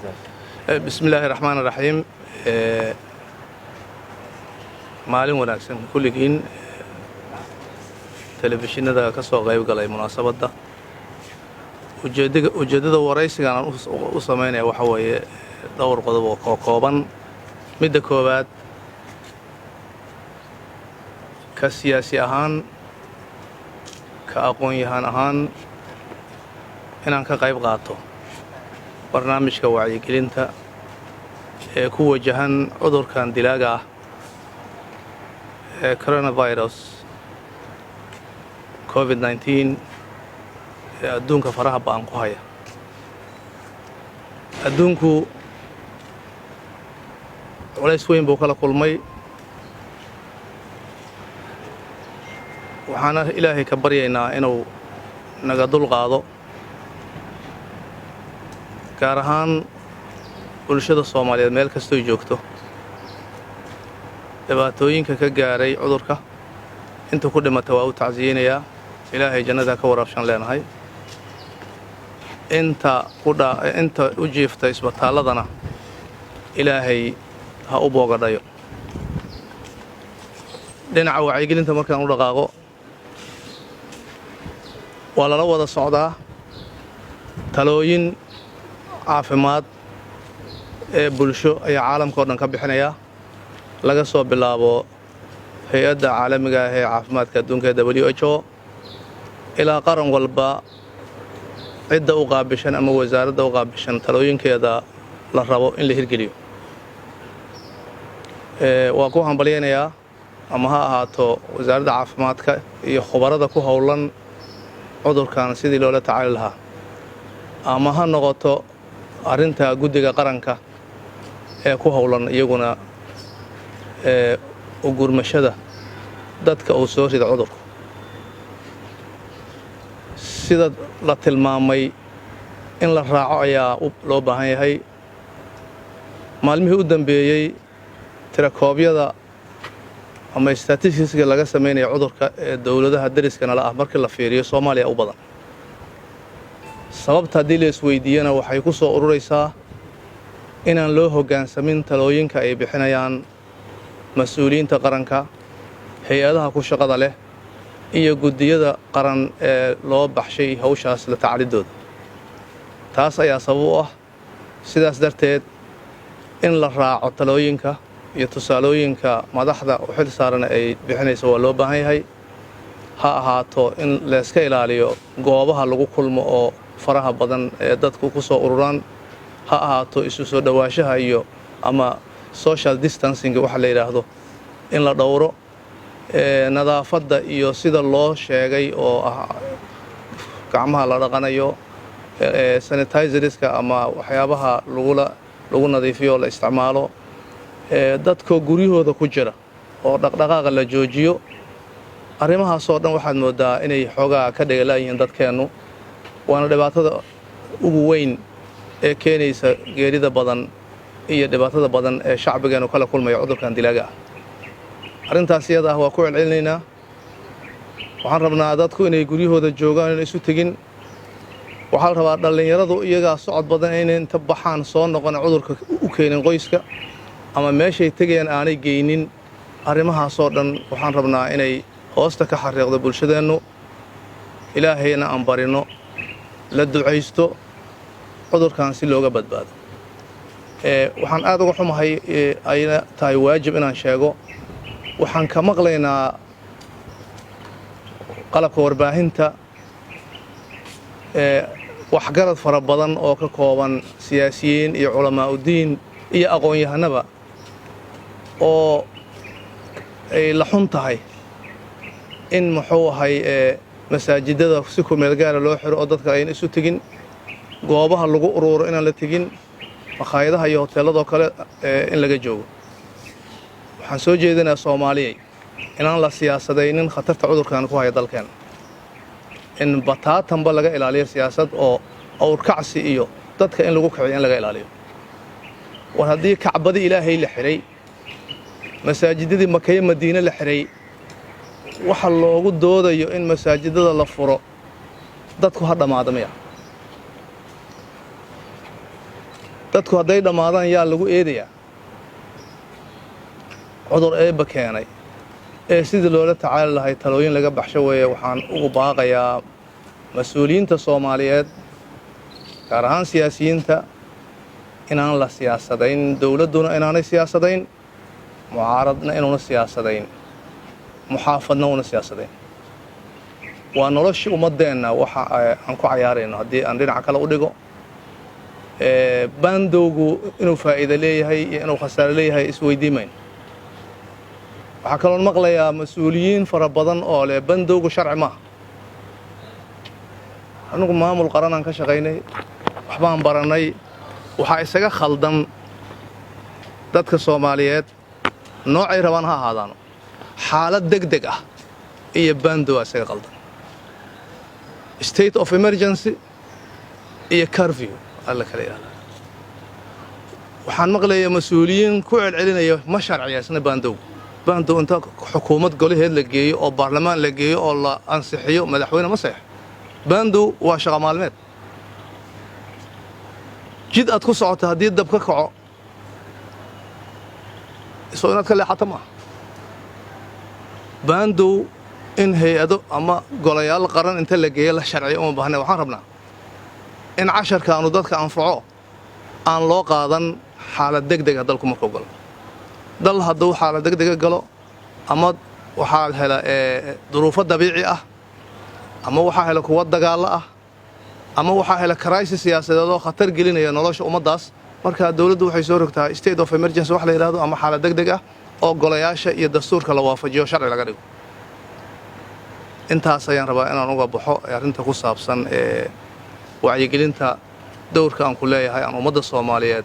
Bismi illaahi raxmaan raxiim. Maalin wanaagsan kulligiin telefishinada ka soo qayb galay munaasabadda. Ujeeddada waraysigan aan u samaynaya waxa weeye dhowr qodob oo kooban. Midda koowaad, ka siyaasi ahaan, ka aqoon-yahaan ahaan, inaan ka qayb qaato barnaamijka wacyigelinta ee ku wajahan cudurkan dilaaga ah ee coronavirus COVID-19 ee adduunka faraha ba'an ku haya. Adduunku culays weyn buu kala kulmay, waxaana Ilaahay ka baryaynaa inuu naga dul qaado, gaar ahaan bulshada Soomaaliyeed meel kastoy joogto dhibaatooyinka ka gaaray cudurka. Inta ku dhimata waa u tacsiyeynayaa, Ilaahay jannada ka waraabshan leenahay. Inta kudha inta u jiifta isbitaalladana Ilaahay ha u boogadhayo. Dhinaca wacyigelinta markaan u dhaqaaqo, waa lala wada socdaa talooyin caafimaad ee bulsho ayaa caalamka o dhan ka bixinayaa, laga soo bilaabo Hay-adda Caalamiga ah ee Caafimaadka Adduunka ee WHO ilaa qaran walba cidda u qaabishan ama wasaaradda u qaabishan talooyinkeeda la rabo in la hirgeliyo. Waa ku hambalyaynayaa, ama ha ahaato wasaaradda caafimaadka iyo khubarada ku howlan cudurkan sidii loola tacaali lahaa, ama ha noqoto arrinta guddiga qaranka ee ku howlan iyaguna ee u gurmashada dadka uu soo rida cudurku. Sida la tilmaamay in la raaco ayaa loo baahan yahay. Maalmihii u dambeeyey tirakoobyada ama statisticska laga samaynaya cudurka ee dowladaha deriska nala ah markii la fiiriyo, Soomaaliya u badan. Sababta haddii la isweydiiyana, waxay ku soo ururaysaa inaan loo hoggaansamin talooyinka ay bixinayaan mas-uuliyiinta qaranka, hay-adaha ku shaqada leh iyo guddiyada qaran ee loo baxshay hawshaas la tacalidooda. Taas ayaa sabab u ah. Sidaas darteed, in la raaco talooyinka iyo tusaalooyinka madaxda u xil saaran ay bixinayso waa loo baahan yahay. Ha ahaato in layska ilaaliyo goobaha lagu kulmo oo faraha badan ee dadku ku soo ururaan, ha ahaato isu soo dhowaanshaha iyo ama social distancing waxa la yidhaahdo in la dhowro, nadaafadda iyo sida loo sheegay oo ah gacmaha la dhaqanayo, sanitizerska ama waxyaabaha lagula lagu nadiifiyo la isticmaalo, dadkoo guryahooda ku jira oo dhaqdhaqaaqa la joojiyo. Arrimahaasoo dhan waxaad mooddaa inay xoogaa ka dhegalayihiin dadkeennu, waana dhibaatada ugu weyn ee keenaysa geerida badan iyo dhibaatada badan ee shacbigeennu kala kulmaya cudurkan dilaaga ah. Arrintaas iyada ah waa ku celcelinaynaa. Waxaan rabnaa dadku inay guryahooda joogaan, inay isu tegin. Waxaa la rabaa dhallinyaradu iyagaa socod badan inay inta baxaan soo noqon, cudurka u keenin qoyska ama meeshay tegayaan aanay geynin. Arrimahaasoo dhan waxaan rabnaa inay hoosta ka xariiqdo bulshadeennu, Ilaahayna aan barino, la ducaysto cudurkan si looga badbaado. Waxaan aad uga xumahay, ayna tahay waajib inaan sheego, waxaan ka maqlaynaa qalabka warbaahinta waxgarad fara badan oo ka kooban siyaasiyiin iyo culamaa'udiin iyo aqoon-yahanaba oo ay la xun tahay in muxuu ahay masaajidada si ku meel gaara loo xiro oo dadka ayna isu tegin, goobaha lagu uruuro inaan la tegin, makhaayadaha iyo hoteelladoo kale in laga joogo. Waxaan soo jeedinayaa, Soomaaliyay, inaan la siyaasadaynin khatarta cudurkan ku haya dalkeena, in bataatanba laga ilaaliyo siyaasad oo awrkacsi iyo dadka in lagu kiciyo in laga ilaaliyo. War haddii Kacbadii Ilaahay la xidhay, masaajidadii Makaye Madiine la xidhay, waxa loogu doodayo in masaajidada la furo dadku ha dhammaada miya? Dadku hadday dhammaadaan, yaa lagu eedayaa? Cudur Eebba keenay ee sidii loola tacaali lahay talooyin laga baxsho weeye. Waxaan ugu baaqayaa mas-uuliyiinta Soomaaliyeed, gaar ahaan siyaasiyiinta, inaan la siyaasadayn, dowladduna inaanay siyaasadayn, mucaaradna inuuna siyaasadayn, muxaafadna una siyaasadayn. Waa noloshii ummaddeenna waxa aan ku cayaarayno. Haddii aan dhinaca kale u dhigo, baandowgu inuu faa'iido leeyahay iyo inuu khasaare leeyahay isweydiimayn. Waxaa kaloon maqlayaa mas-uuliyiin fara badan oo leh bandowgu sharci maaha. Anigu maamul qaranaan ka shaqaynay, waxbaan barannay. Waxaa isaga khaldan dadka Soomaaliyeed, noocay rabaan ha ahaadaano, xaalad deg deg ah iyo bandow aa isaga qaldan, state of emergency iyo curfew alla kala yidhahdaa. Waxaan maqlayaa mas-uuliyiin ku celcelinaya ma sharciyaysna bandowgu. Bandow inta xukuumad golaheed la geeyo oo baarlamaan la geeyo oo la ansixiyo, madaxweyne ma saxo. Bandow waa shaqa maalmeed. Jid aad ku socoto haddii dab ka kaco, soo inaad ka leexato maaha. Bandow in hay-ado ama golayaal qaran inta la geeyo la sharciyo uma baahna. Waxaan rabnaa in casharkaanu dadka anfaco, aan loo qaadan xaalad deg dega. Dalku markuu galo, dal hadduu xaalad deg dega galo, ama waxaa hela duruufo dabiici ah, ama waxaa hela kuwa dagaallo ah, ama waxaa hela crisis siyaasadeed oo khatar gelinaya nolosha ummaddaas, marka dowladdu waxay soo rogtaa state of emergency wax la yidhahdo ama xaalad deg deg ah oo golayaasha iyo dastuurka la waafajiyo, sharci laga dhigo. Intaas ayaan rabaa inaan uga baxo arrinta ku saabsan ee wacyigelinta. Dowrka aan ku leeyahay, aan ummadda Soomaaliyeed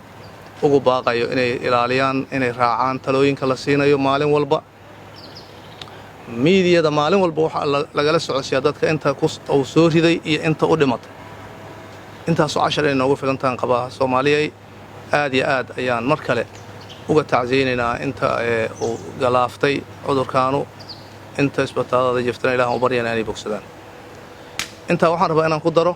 ugu baaqayo inay ilaaliyaan, inay raacaan talooyinka la siinayo maalin walba miidiyada. Maalin walba waxaa lagala socodsiyaa dadka inta uu soo riday iyo inta u dhimatay. Intaasoo cashar inay noogu filantaan qabaa. Soomaaliyay, aad iyo aad ayaan mar kale uga tacsiyeynaynaa inta uu galaaftay cudurkaanu. Inta isbitaalada jiftana Ilaah u baryana inay bogsadaan. Intaa waxaan rabaa inaan ku daro,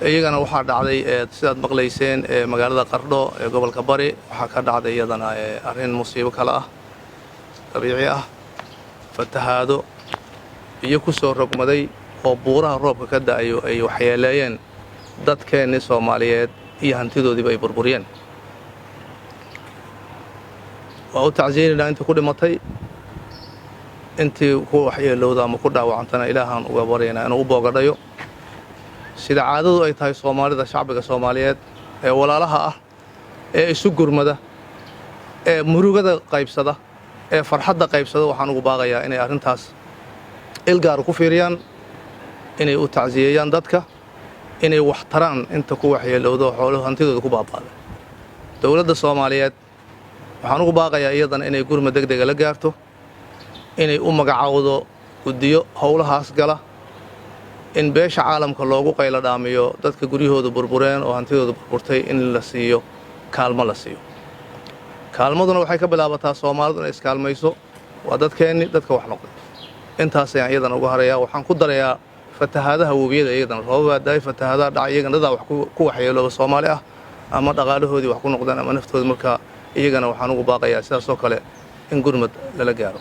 iyagana waxaa dhacday, sidaad maqlayseen, magaalada Qardho ee gobolka Bari waxaa ka dhacday iyadana arrin musiibo kale ah, dabiici ah, fatahaado biyo ku soo rogmaday oo buuraha roobka ka da'ayo ay waxyeeleeyeen dadkeennii Soomaaliyeed iyo hantidoodiiba ay burburiyeen. Waa u tacsiyeynaynaa intii ku dhimatay. Intii ku waxyeelowda ama ku dhaawacantana Ilaahaan uga baryaynaa inuu u boogadhayo. Sida caadadu ay tahay Soomaalida, shacbiga Soomaaliyeed ee walaalaha ah ee isu gurmada, ee murugada qaybsada, ee farxadda qaybsada, waxaan ugu baaqayaa inay arrintaas ilgaar ku fiiriyaan, inay u tacsiyeeyaan dadka, inay wax taraan inta ku waxyeelowdo, xooluhu hantidooda ku baaba'da. Dowladda Soomaaliyeed waxaan ugu baaqayaa iyadana inay gurma deg dega la gaarto, inay u magacaawdo guddiyo howlahaas gala, in beesha caalamka loogu qaylo dhaamiyo dadka guryahooda burbureen oo hantidooda burburtay, in la siiyo kaalmo la siiyo. Kaalmaduna waxay ka bilaabataa Soomaalidu inay iskaalmayso. Waa dadkeenni dadka wax noqday. Intaas ayaan iyadana uga harayaa. Waxaan ku darayaa fatahaadaha webiyada. Iyadana roobabaa daay, fatahaadaha dhacay, iyagana dadaa wax ku waxyeelooba Soomaali ah, ama dhaqaalahoodii wax ku noqdeen ama naftooda. Markaa iyagana waxaan ugu baaqayaa sidaas oo kale in gurmad lala gaaro.